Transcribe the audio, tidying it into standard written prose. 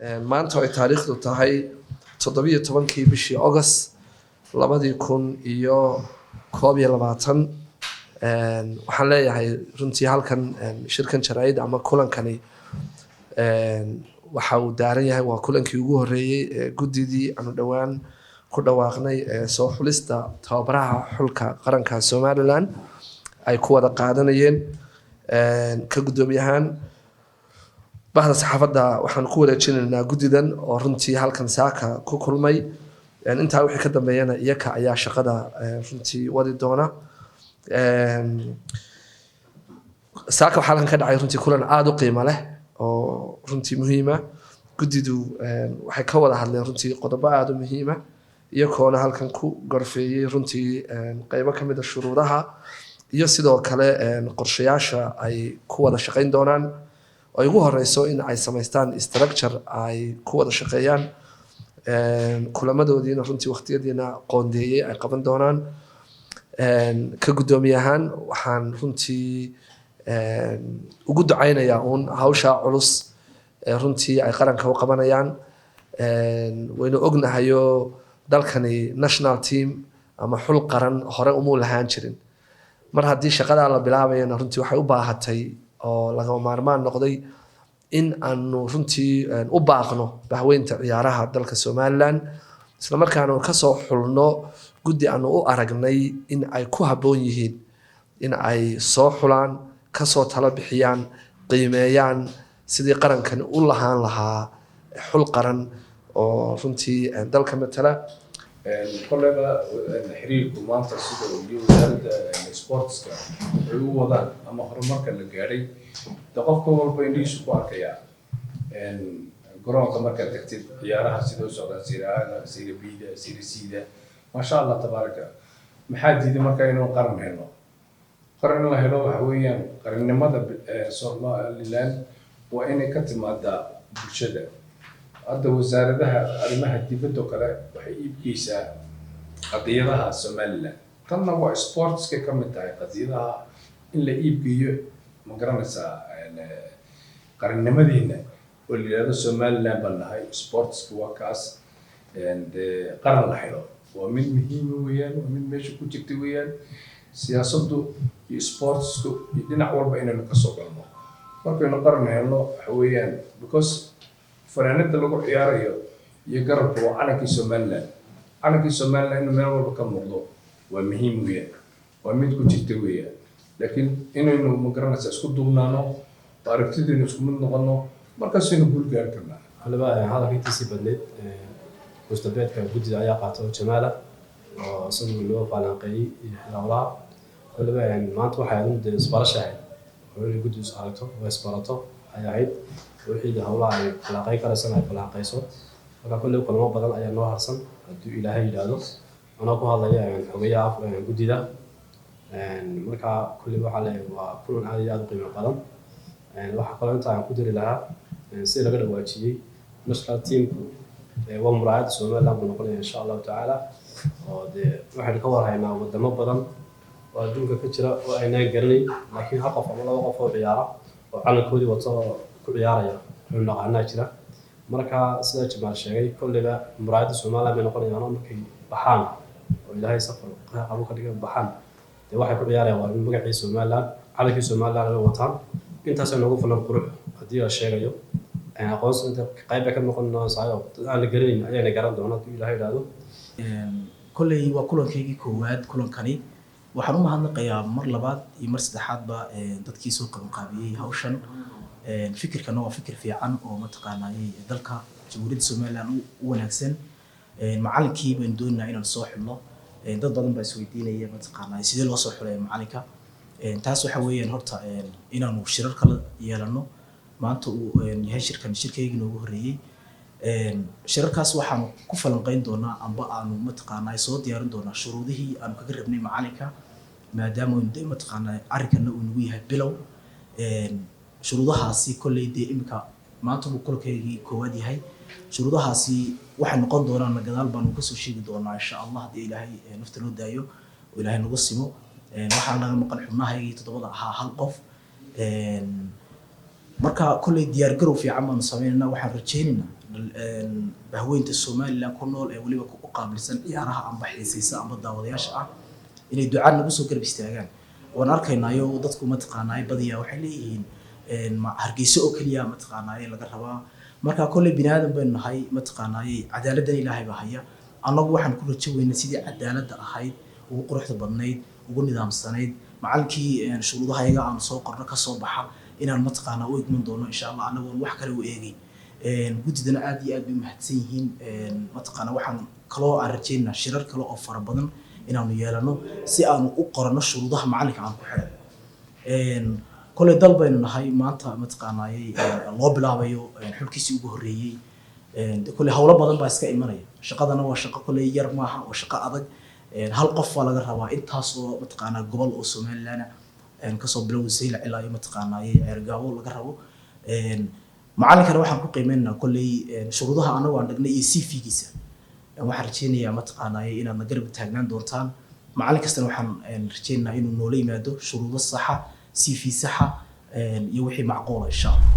Maanta oo ay taariikhdu tahay 17-kii bishii August 2021, waxaan leeyahay runtii halkan shirkan jaraa'id ama kulankani waxa uu daaran yahay waa kulankii ugu horreeyey ee guddidii aanu dhowaan ku dhawaaqnay ee soo xulista tababaraha xulka qaranka Somaliland ay ku wada qaadanayeen. Ka guddoomiyahaan bahda saxaafadda, waxaan ku wareejinaynaa guddidan oo runtii halkan saaka ku kulmay. Intaa wixii ka dambeeyana iyaka ayaa shaqada runtii wadi doona. Saaka waxaa halkan ka dhacay runtii kulan aada u qiimo leh oo runtii muhiima. Guddidu waxay ka wada hadleen runtii qodobo aada u muhiima, iyagoona halkan ku gorfeeyey runtii qeybo ka mid a shuruudaha iyo sidoo kale qorshayaasha ay ku wada shaqeyn doonaan, oo ay ugu horeyso in ay samaystaan structure ay ku wada shaqeeyaan, kulamadoodiina runtii waqtiyadiina qoondeeyey ay qaban doonaan. Ka guddoomiye ahaan, waxaan runtii ugu ducaynayaa uun hawshaa culus ee runtii ay qaranka u qabanayaan. Waynu ognahayo dalkani national team ama xul qaran hore umuu lahaan jirin. Mar haddii shaqadaa la bilaabayana, runtii waxay u baahatay oo lagama maarmaan noqday in aanu runtii u baaqno bahweynta ciyaaraha dalka Somaliland, isla markaana kasoo xulno guddi aanu u aragnay in ay ku habboon yihiin in ay soo xulaan, kasoo talo bixiyaan, qiimeeyaan sidii qarankani u lahaan lahaa xul qaran oo runtii dalka matala. Kolleyba xiriirku maanta sida iyo wasaaradda sportska ay u wadaan ama horumarka la gaadhay, de qofka walba indhihiisu ku arkayaa. Garoonka markaad tagtid, ciyaaraha sida u socdaan, Serie A-da, Serie B-da, Serie C-da, maasha Allah tabaaraka. Maxaa diiday marka inuu qaran helno? Qaran in la helo waxa weeyaan qarannimada Somaliland waa inay ka timaadaa bulshada. Hadda wasaaradaha arrimaha dibadda oo kale waxay iibgeysaa qadiyadaha Somaliland. Tanna waa sportska ka mid tahay qadiyadaha in la iibgeeyo, ma garanaysaa, qarannimadeena oo la yidhahdo Somaliland baan nahay. Sportska waa kaas. Dee qaran la helo waa mid muhiima weeyaan, waa mid meesha ku jirta weeyaan. Siyaasaddu iyo sportsku iyo dhinac walba inaynu kasoo galno markaynu qaran helno waxa weeyaan, because fanaanada lagu ciyaarayo iyo garabka waa calankii Somaliland. Calankii Somaliland inuu meel walba ka muuqdo waa muhiim weeyaan, waa mid ku jirta weeyaan. Laakiin inaynu, ma garanaysaa, isku duubnaano oo aragtideenu isku mid noqono, markaasaynu guul gaari karnaa. Waliba hadalka intiisii badneyd mustabeedka guddida ayaa qaata oo Jamaala oo isagu loo falanqeeyey iyo howlaha. Waliba maanta waxay ahayd dee isbarasha ahayd oo inay guddidu is aragto oo isbarato ay ahayd, wixii dee howlaha ay falanqeyn karaysana ay falanqeyso. Marka kolley kulamo badan ayaa noo harsan hadduu Ilaahay yidhaahdo. Anoo ku hadlaya xogayaha guddida, marka kolley waxaa leeyahay waa kulan aad iyo aad u qiimo badan. Waxaa kaloo inta aan ku diri lahaa, sida laga dhawaajiyey, national teamku waa muraayadda Somaliland buu noqonaya insha Allahu tacaala, oo dee waxaynu ka warhaynaa wadamo badan oo adduunka ka jira oo aynaan garanayn, laakiin hal qof ama laba qof oo ciyaara oo calankoodii wato oo ku ciyaaraya aynu naqaanaa jira. Marka sida Jamaal sheegay, kolleyba muraayadda Somaliland bay noqonayaan oo markay baxaan oo Ilaahay safar qabu ka dhiga baxaan, dee waxay ku ciyaarayaan waa magacii Somaliland, calankii Somaliland ay wataan. Intaasoo noogu filan qurux haddii la sheegayo aqoonsi inta qayb bay ka noqon doonaysaa, dad aan la garanayn ayaana garan doona hadduu Ilaahay idhaahdo. Kolley waa kulankaygii koowaad. Kulankani waxaan u mahadnaqayaa mar labaad iyo mar saddexaadba dadkii soo qabanqaabiyey hawshan. Fikirkana waa fikir fiican oo mataqaanayay dalka Jamhuuriyadda Somaliland u wanaagsan. Macalinkii baynu doonaynaa inaan soo xulno. Dad badan baa isweydiinaya mataqaanaa sidee loo soo xulaya macalinka. Taas waxa weeyaan horta inaanu shirar kala yeelano. Maanta uu yahay shirkan shirkaygii noogu horreeyey, shirarkaas waxaanu ku falanqeyn doonaa amba aanu mataqaanaa soo diyaarin doonaa shuruudihii aanu kaga rabnay macalinka, maadaama de mataqaanaa arrinkana uu nagu yahay bilow. Shuruudahaasi kolley dee iminka maanta buu kulankaygii koowaad yahay. Shuruudahaasi waxay noqon doonaan gadaal baanu kasoo sheegi doonaa insha Allah, haddii Ilaahay nafta noo daayo oo Ilaahay nagu simo. Waxaa naga maqan xubnahaygii toddobada ahaa hal qof. Marka kolley diyaar garow fiican baanu sameynaynaa. Waxaan rajaynaynaa Bahweynta Somaliland ku nool ee weliba u qaabilsan ciyaaraha amba xiisaysa amba daawadayaasha ah inay ducaan nagu soo garab istaagaan. Waan arkaynaayo dadku mataqaanaaye badiyaa waxay leeyihiin Hargeysa oo keliya mataqaanaaye laga rabaa. Marka kolley bini aadan baynu nahay, mataqaanaaye cadaaladdan Ilaahay baa haya. Annagu waxaan ku rajo weynaa sidii cadaaladda ahayd, ugu quruxda badnayd, ugu nidaamsanayd, macalinkii shuruudaha iyaga aan soo qorno ka soo baxa inaan mataqaanaa u igman doono, insha Allah, annagoon wax kale u eegeyn. Guddidana aad iyo aad bay umahadsan yihiin. Mataqaanaa waxaan kaloo aan rajaynaynaa shirar kale oo fara badan inaanu yeelano si aanu u qoranno shuruudaha macalinka aan ku xidhan. Koley dal baynu nahay maanta mataqaanaayey loo bilaabayo xulkiisii ugu horreeyey. De koley howlo badan baa iska imanaya. Shaqadana waa shaqo koley yar maaha, waa shaqo adag. Hal qof baa laga rabaa intaas oo mataqaanaa gobol oo Somaliland ah, kasoo bilow Saylac ilaa iyo mataqaanaayey Ceergaabo laga rabo. Macalinkana waxaan ku qiimeynaynaa koley shuruudaha anagu aan dhignay iyo CV-giisa. Waxaan rajeynayaa mataqaanaayey inaad na garab taagnaan doontaan. Macalin kastana waxaan rajeynaynaa inuu noola yimaado shuruudo saxa, CV saxa iyo wixii macquula, insha Allah.